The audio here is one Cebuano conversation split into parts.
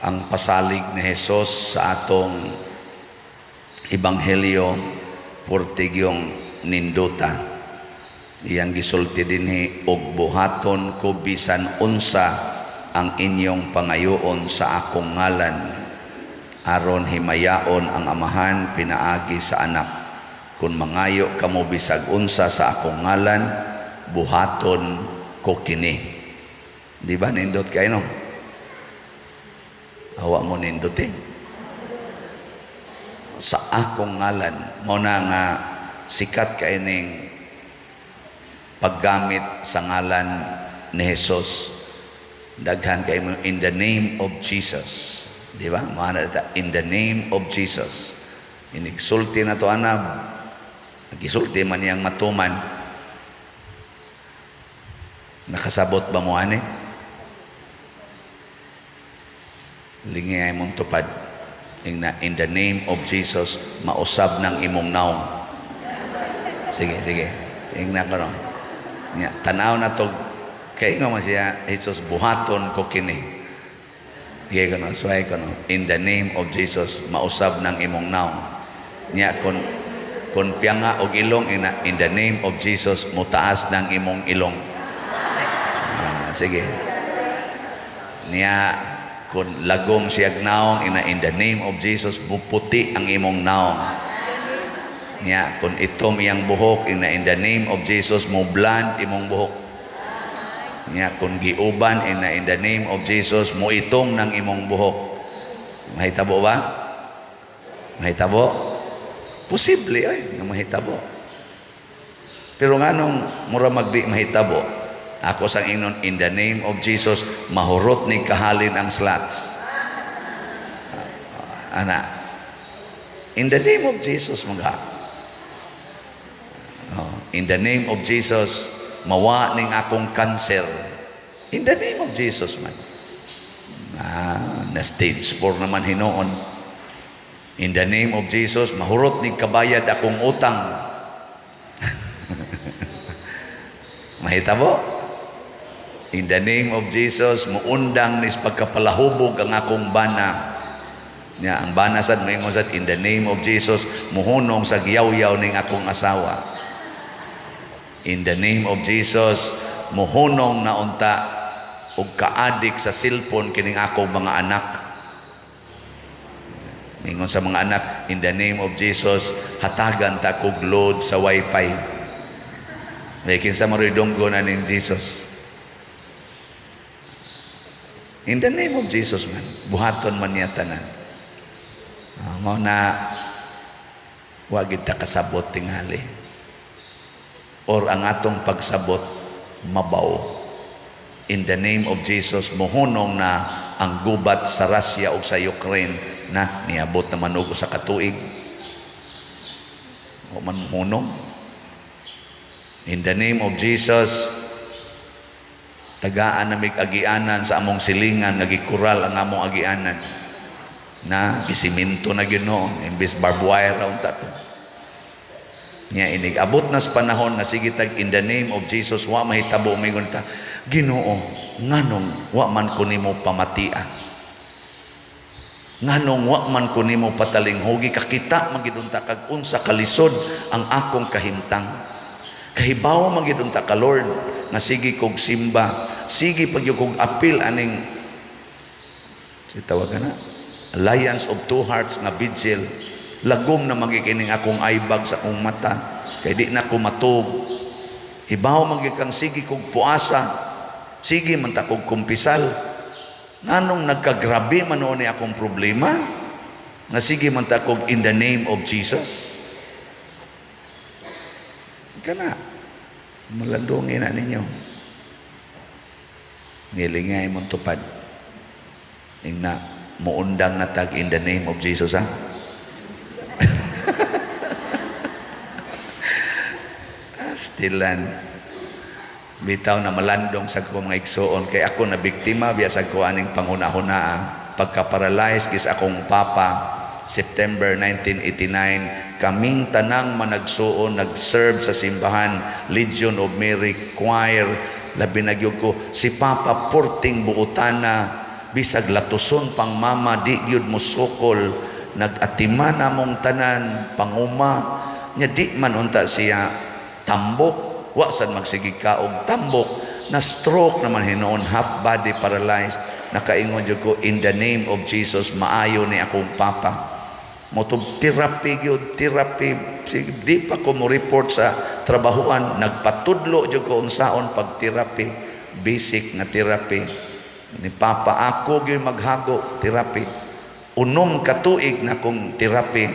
Ang pasalig ni Jesus sa atong ebanghelyo purtigyong nindota. Iyang gisulti dinhi, "Ug buhaton ko bisan unsa ang inyong pangayoon sa akong ngalan, aron himayaon ang Amahan pinaagi sa Anak. Kung mangayo kamo bisag unsa sa akong ngalan, buhaton ko kini." Di ba nindot kay, no? Awa mo nindot eh. Sa akong ngalan, mao na nga sikat kay ning paggamit sa ngalan ni Jesus. Daghan kay mo "in the name of Jesus." Di ba? Mao na in the name of Jesus. Inigsulti na to anab. Nagisulti man niyang matuman. Nakasabot ba mo ani? Lingay mong tupad. Ingna, "In the name of Jesus, mausab ng imong naong." Sige, sige. Ingna ko, no. Nya, tanaw na to, kay nga man siya, Jesus, "Buhaton ko kini." Sige ko no, suway ko no. "In the name of Jesus, mausab ng imong naong." Nya, kung piyanga og ilong, ina, "In the name of Jesus, mutaas ng imong ilong." Ah, sige. Niya, kung lagom siyag naong, ina, "In the name of Jesus, muputi ang imong naong." Niya, kung itom iyang buhok, ina, "In the name of Jesus, mo blonde imong buhok." Niya, kung giuban, ina, "In the name of Jesus, mo itom ng imong buhok." Mahitabo ba? Mahitabo? Posible ay nga mahitabo. Pero nganong mura magdi mahitabo? Ako sang ingnon, "In the name of Jesus, mahurot ni kahalin ang slots." Ana. In the name of Jesus mga. Oh, "In the name of Jesus, mawa ning akong cancer." In the name of Jesus man. Ah, na stage 4 naman hinuon. "In the name of Jesus, mahurot ning kabayad akong utang." Mahitabo? "In the name of Jesus, muundang nis pagkapalahubog ang akong bana." Nya, ang bana sad moingon sad, "In the name of Jesus, muhunong sa giyaw-yaw ning akong asawa." "In the name of Jesus, muhunong na unta og kaadik sa cellphone kining akong mga anak." Ningon sa mga anak, "In the name of Jesus, hatagan ta kog load sa wifi." May kinsa maroy dunggo na ning Jesus. In the name of Jesus man, buhaton man niya tanan. Mao na wa gid ta kasabot tingali. Or ang atong pagsabot mabaw. "In the name of Jesus, muhunong na ang gubat sa Russia o sa Ukraine," na niabot naman og sa katuig. O man muhunong. "In the name of Jesus, tagaan na mig agianan sa among silingan nga gikural ang among agianan." Na gisiminto na gyud noon imbes barbed wire ra unta to. Nya inig abot na sa panahon nga sige tag "in the name of Jesus," wa mahitabo, mingon ta, "Ginoo, nganong wa man ko nimo pamatia? Nganong wa man ko nimo patalinghugi? Kakita man gid unta kag unsa kalisod ang akong kahimtang. Kahibaw man gid unta ka, Lord, nga sige kog simba, sige pag kog apil aning si tawagan na Alliance of Two Hearts nga vigil. Lagom na magikining akong eyebag sa akong mata kay di na ko matug. Hibaw man gyud kang sige kog puasa, sige man ta kog kumpisal. Nganong nagkagrabe man ni akong problema nga sige man ta kog 'in the name of Jesus'?" Kana malandungin na ninyo. Nilingay mong tupad. Ingna, muundang na tag "in the name of Jesus," ha. Stilan bitaw na malandong sa ko mga igsuon kay ako na biktima biya sa ko aning panghuna-huna. Pagka-paralyze kis akong papa September 1989, kaming tanang managsuon nag-serve sa simbahan, Legion of Mary Choir, labi na gyud ko si papa, porting buotana. bisag latuson pang mama, di gyud mosukol. Nag-atiman among tanan, panguma nya, di man unta siya tambok, wa sad magsige kaog tambok. Na stroke naman hinuon, half body paralyzed. Nakaingon jud ko, "In the name of Jesus, maayo ni akong papa." Motog therapy gyud, therapy. Sige, di pa ko mo report sa trabahuan, nagpatudlo jud ko unsaon pag therapy, basic nga therapy. Ni papa, ako gyud maghago, therapy. 6 ka tuig na kong therapy,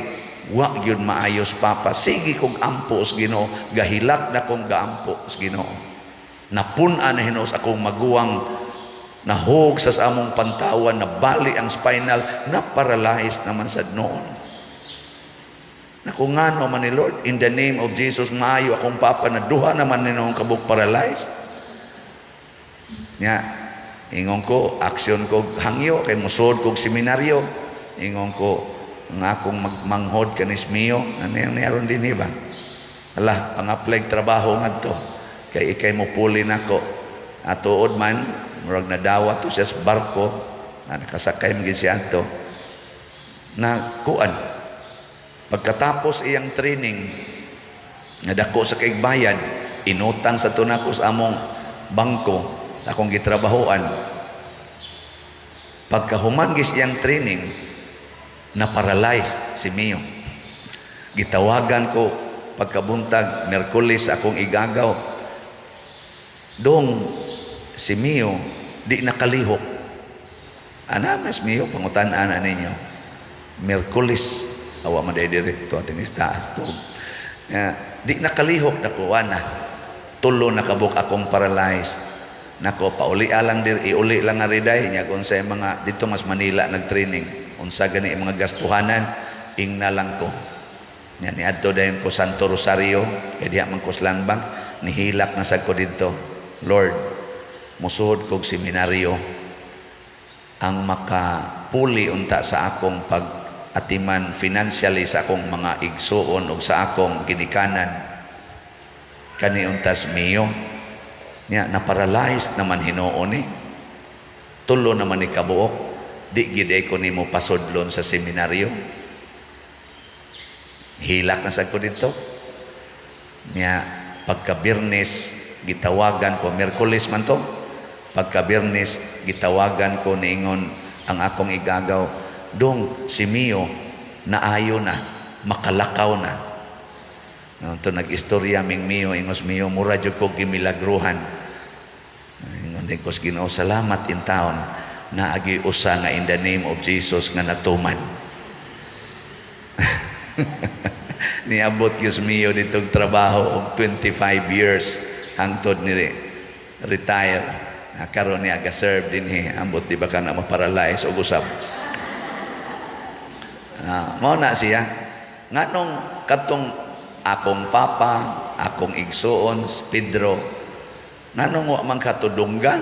wa gyud maayos papa. Sige kog ampo sa Ginoo, gahilak na kong gaampo sa Ginoo. Napun-an na hinuon akong maguwang, nahog sa among pantawan, nabali ang spinal, na paralyzed naman sad noon. Naku, ngano man ni Lord, in the name of Jesus, maayo akong papa, na duha naman ni noong kabuk paralyzed. Nya, ingon ko, aksyon ko hangyo, kay musod kog seminaryo. Ingon ko, nga akong magmanghod kanis Mio, ano yung niaron din ba? Ala, pang-apply trabaho ngadto. Kay ikay mo puli nako. Atuod man, murag nadawa to siya sa barko, na nakasakay man gid siya ato. Na kuan, pagkatapos iyang training, nga dako sa kaigbayad, inutang sa tunako sa among bangko, akong gitrabahoan. Pagkahuman gis iyang training, na paralyzed si Mio. Gitawagan ko pagkabuntag, Merkulis, akong igagaw. "Dong, si Mio, di nakalihok." Ana mas Mio, pangutan-an na ninyo. Merkulis, awa man day diri to ating ista to. Di nakalihok na ko ana. Tulo na kabuk akong paralyzed. Nako, pauli lang dir, iuli lang nga riday nya kung sa mga dito mas Manila nag-training. Unsa gani ang mga gastuhanan, ingna lang ko. Nya niadto dayon ko Santo Rosario kay diha man ko sa Land Bank, nihilak na sad ko didto. "Lord, musuhod kog seminaryo, ang makapuli unta sa akong pag atiman financially sa akong mga igsuon ug sa akong ginikanan kani untas Mio." Nya na paralyzed naman hinuon ni, tulo naman ni kabuok, di gid ko nimo pasudlon sa seminaryo. Hilak na sad ko dito. Nya pagka Biyernes gitawagan ko, Miyerkules man to, pagka Biyernes gitawagan ko, niingon ang akong igagaw, "Dong, si Mio naayo na, makalakaw na." No, to nag-istorya ming Mio, ingos Mio, "Mura jud ko gimilagruhan." Ingon din ko sa Ginoo, "Salamat in taon naagi usa nga in the name of Jesus nga natuman." Niabot gyud Mio ditong trabaho og 25 years hangtod ni retire. Ah, karon niya ga-serve dinhi, ambot di ba ka na ma-paralyze og usab. Ah, mao na siya. Nganong katong akong papa, akong igsuon, si Pedro, nganong wa man katudungga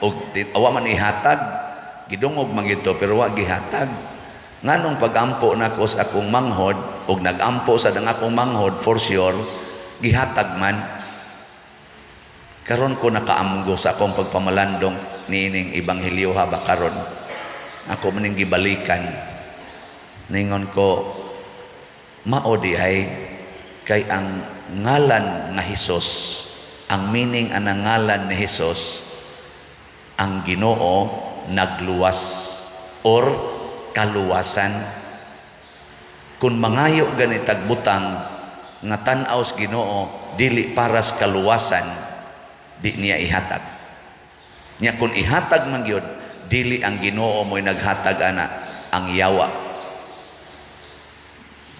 og wa man ihatag, gidungog man gito pero wa gihatag? Nganong pagampo nako sa akong manghod og nagampo sa dang akong manghod, for sure gihatag man? Karon ko nakaamgo sa akong pagpamalandong niining ebanghelyo ha ba, karon ako maning gibalikan. Ningon ko, mao di ay kay ang ngalan nga Hesus, ang meaning anang ngalan ni Hesus, ang Ginoo nagluwas or kaluwasan. Kung mangayo ganitag butang nga tan-aw sa Ginoo dili para sa kaluwasan, di niya ihatag. Nya kung ihatag man gyud, dili ang Ginoo mo'y naghatag ana, ang yawa.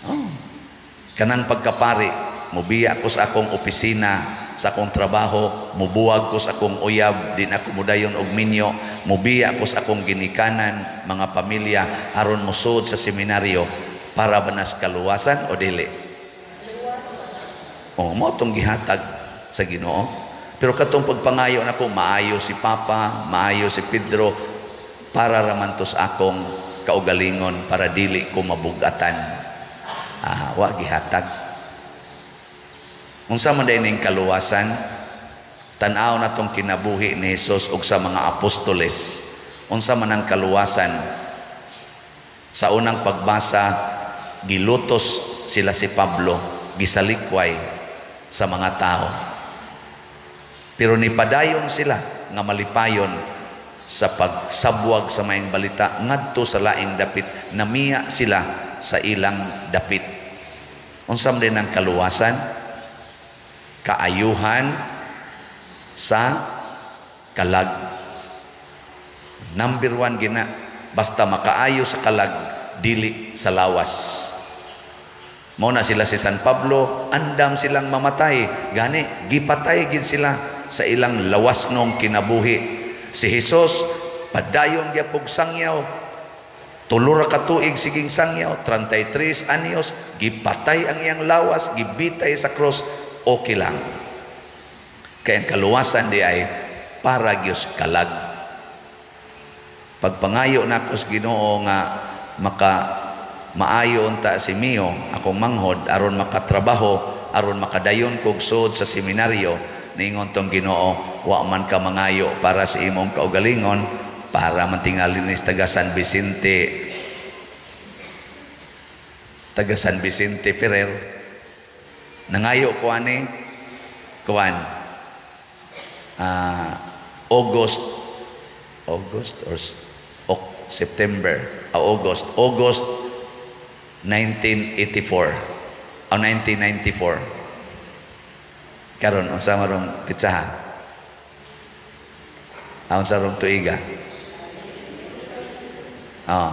Oh. Kanang pagkapari, mubiya ko sa akong opisina, sa akong trabaho, mubuwag ko sa akong uyab, di na ako mudayon og minyo, mubiya ko sa akong ginikanan, mga pamilya, aron mosud sa seminaryo, para ba nas kaluwasan o dili? Oh, mao tong gihatag sa Ginoo. Pero katong pagpangayo nako, maayo si Papa, maayo si Pedro, para raman to sa akong kaugalingon, para dili ko mabugatan. Ah, wa gihatag. Unsa man day ning kaluwasan? Tan-aw na tong kinabuhi ni Jesus ug sa mga apostoles. Unsa man ang kaluwasan? Sa unang pagbasa, gilutos sila si Pablo, gisalikway sa mga tao. Pero nipadayon sila nga malipayon sa pagsabwag sa maayong balita ngadto sa laing dapit, namiya sila sa ilang dapit. Unsa man din ang kaluwasan? Kaayuhan sa kalag. Number one gina, basta makaayo sa kalag, dili sa lawas. Mao na sila si San Pablo, andam silang mamatay. Gani, gipatay gid sila sa ilang lawas nong kinabuhi. Si Jesus, padayon gyapog sangyaw. 3 ra ka tuig siging sangyaw, 33 anyos, gipatay ang iyang lawas, gibitay sa cross, okay lang. Kaya ang kaluwasan di ay para gyud kalag. Pagpangayo nako sa Ginoo nga maka maayo unta si Mio, akong manghod, aron makatrabaho, aron makadayon kog sud sa seminaryo, niingon tong Ginoo, "Wa man ka mangayo para sa imong kaugalingon, para man tingali ni taga San Vicente, taga San Vicente Ferrer." Nangayo ko ani kuan August, August or September, August, August 1984 o 1994. Karon unsa marong pitsaha? Unsa rong tuiga? Oh.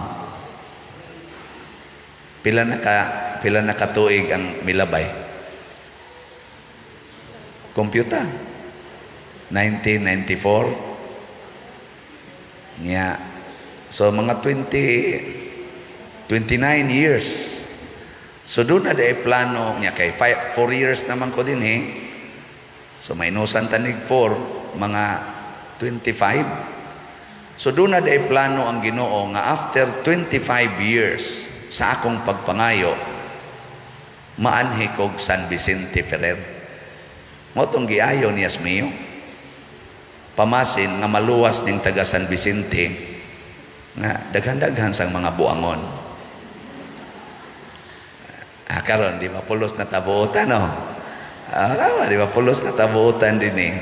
Pila na ka tuig ang milabay? Computer. 1994. Nya. So mga 20 29 years. So doon na diay plano niya kay 4 years naman ko din eh. So minusan tanig 4, mga 25. So doon na diay plano ang Ginoo nga after 25 years sa akong pagpangayo, maanhi kog San Vicente Ferrer. Mao tong giayo ni Asmio. Pamasin nga maluwas ning taga San Vicente nga daghan-daghan sang mga buangon. Ah, karon di ba pulos na tabuotan, no? Ah, rawa, di ba pulos na tabuotan din eh.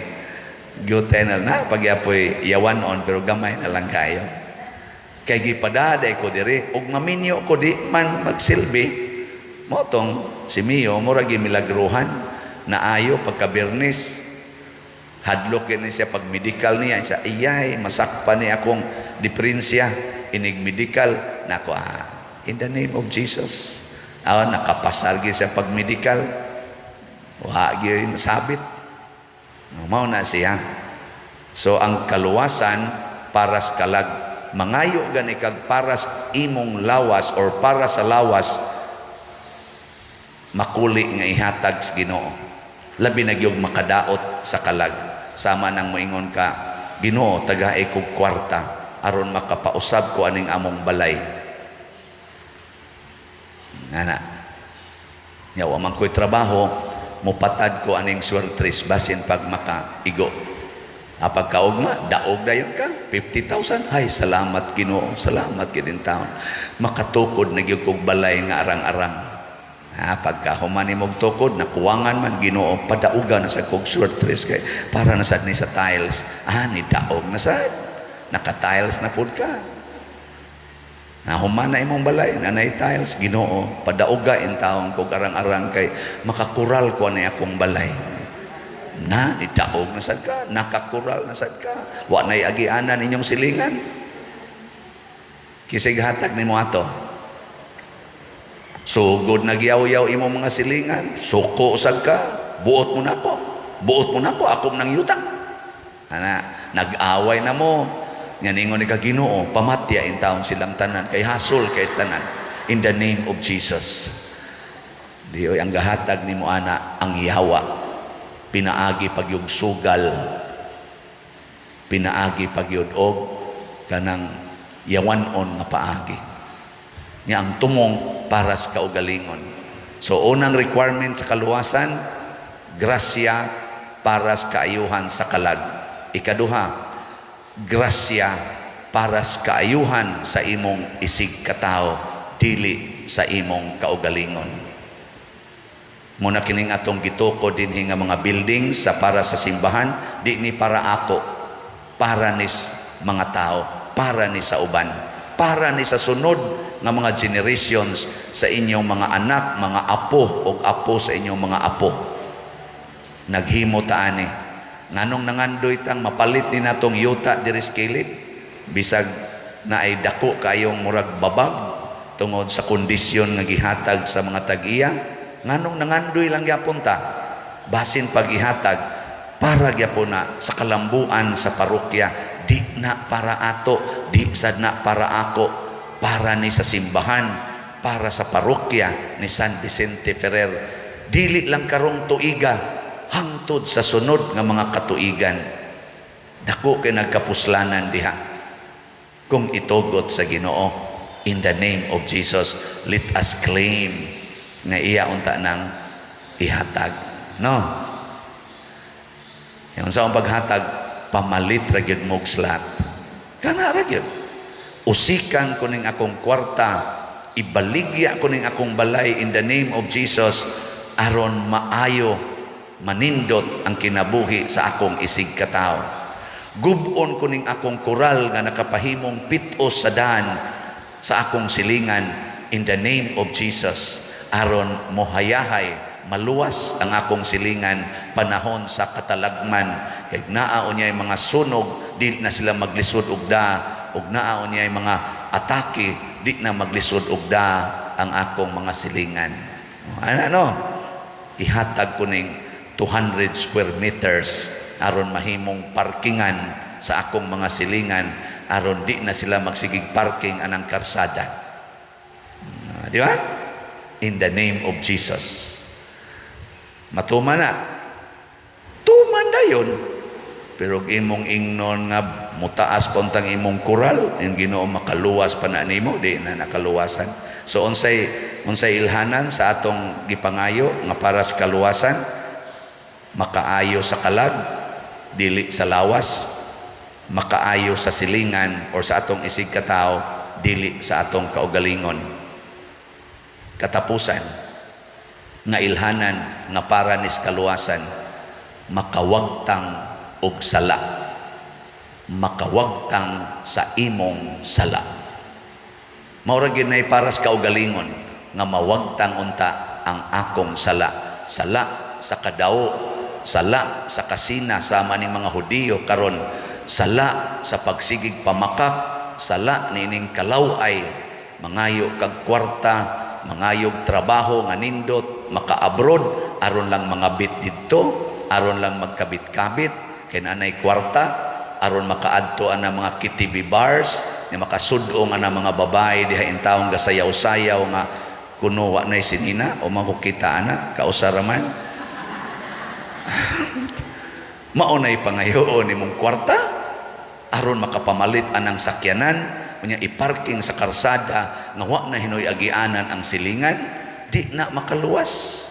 Gyutay na na pagyapoy yawanon, pero gamay na lang kayo. Kay gipadaday ko diri ug maminyo ko, di man magsilbi. Mao tong si Mio, mura gimilagruhan na ayo pagka Biyernes. Hadlok ni siya pag medical niya siya, iyay masakpan ni akong diferensya inig medical nako. Ah, in the name of Jesus. Ah, nakapasar gyud siya pag medical, wa gyud sabit. Mao na siya. So ang kaluwasan para sa kalag. Mangayo gani kag para sa imong lawas or para sa lawas, makuli nga ihatag sa Ginoo. Labi na gyud makadaot sa kalag. Sama nang moingon ka, "Ginoo, tagae kog kwarta aron makapausab ko aning among balay." Ngana. Nya wa man ko'y trabaho, mupatad ko aning swertres basin pag makaigo. Ah, pagkaugma, daog dayon ka, 50,000. Hay, salamat Ginoo, salamat gid taon. Makatukod na gyud kog balay nga arang-arang. Ha, pagka human nimog tukod, nakuwangan man, "Ginoo, padaugan na sa kog swertres kay para na sad ni sa tiles." Ah, ni daog na sad. Naka-tiles na pud ka. Nahuman na imong balay, nanay tiles, "Ginoo, padauga in taon kog arang-arang kay makakural ko ani akong balay." Na, idaog na sad ka, nakakural na sad ka. Wa na'y agianan inyong silingan. Kisig hatag nimo ato. Sugod nagyaw-yaw imo mga silingan, suko sad ka, "Buot mo nako. Buot mo nako, ako nang yuta." Ana, nag-away na mo. Nga ningon ni ka, "Ginoo, pamatya in taon silang tanan kay hasol kay tanan." In the name of Jesus. Di oy, ang gahatag nimo ana ang yawa. Pinaagi pagyug sugal. Pinaagi pagyud og kanang yawanon nga paagi. Nya ang tumong para sa kaugalingon. So unang requirement sa kaluwasan, grasya para sa kaayuhan sa kalag. Ikaduha, grasya Para sa kaayuhan sa imong isig katawo, dili sa imong kaugalingon. Muna kining atong gitukod dinhi nga mga buildings sa para sa simbahan, di ni para ako, para ni mga tao, para ni sa uban, para ni sa sunod nga mga generations, sa inyong mga anak, mga apo ug apo sa inyong mga apo. Naghimo ta ani. Nganong nangandoy tang mapalit ni natong yuta diri sa kilid, bisag naay dako kayong murag babag tungod sa kondisyon nga gihatag sa mga tag-iya? Nganong nangandoy lang gyapon ta? Basin pag-ihatag para gyapon na sa kalambuan sa parokya, di na para ato, di sad na para ako, para ni sa simbahan, para sa parokya ni San Vicente Ferrer. Dili lang karong tuiga, hangtod sa sunod nga mga katuigan. Dako kay nagkapuslanan diha kung itugot sa Ginoo. In the name of Jesus, let us claim nga iya unta nang ihatag, no? Yung sa akong paghatag, pamalit ra gyud mo'g slot. Kana ra gyud. Usikan ko ning akong kwarta, ibaligya ko ning akong balay in the name of Jesus aron maayo, manindot ang kinabuhi sa akong isig katawo. Gub-on ko ning akong koral nga nakapahimong pitos sa daan sa akong silingan in the name of Jesus aron mohayahay, maluwas ang akong silingan panahon sa katalagman, kay naa unyay mga sunog, di na sila maglisod og da, ug naa unyay mga atake, di na maglisod og da ang akong mga silingan. Ano, ano? Ihatag ko ning 200 square meters aron mahimong parkingan sa akong mga silingan, aron di na sila magsigig parking anang karsada. Ah, di ba? In the name of Jesus. Matuman na. Tuman na yun. Pero imong ingnon nga mutaas puntang imong koral, yung Ginoo makaluwas pa na nimo, di na nakaluwasan. So unsay unsay ilhanan sa atong gipangayo nga para sa kaluwasan? Makaayo sa kalag, dili sa lawas, makaayo sa silingan or sa atong isig katao, dili sa atong kaugalingon. Katapusan nga ilhanan nga para nis kaluwasan: makawagtang og sala, makawagtang sa imong sala. Mao ra gyud nay para sa kaugalingon nga mawagtang unta ang akong sala, sala sa kadawo, sala sa kasina sama ning mga Hudiyo karon, sala sa pagsigig pamakak, sala niining kalaway, mangayo kag kwarta, mangayog trabaho nga nindot, maka-abroad aron lang mga bit didto, aron lang magkabit-kabit kay naanay kwarta, aron makaadto ana mga KTV bars ni makasud-ong ana mga babae diha intawong gasayaw-sayaw nga kuno wa nay sinina o makukita ana kausa ra man. Mao nay pangayoon nimong kwarta aron makapamalit anang sakyanan, unya iparking sa karsada nga wa na hinoy agianan ang silingan. Di na makaluwas.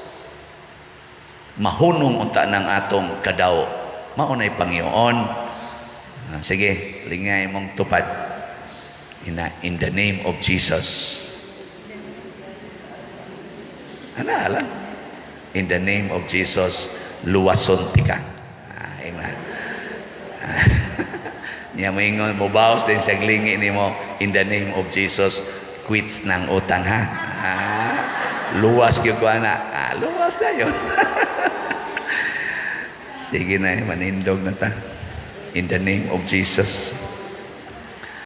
Mahunong unta ng atong kadaw. Mao nay pangyoon. Ah, sige, lingay mong tupad. In the name of Jesus. Ana lang. In the name of Jesus, luwason tika. Ah, ingna. Niya moingon, mobaos din sa lingi nimo, "In the name of Jesus, quits ng utang ha." Ah, luwas gyud ko ana. Ah, luwas na yun. Sige na, manindog na ta. In the name of Jesus.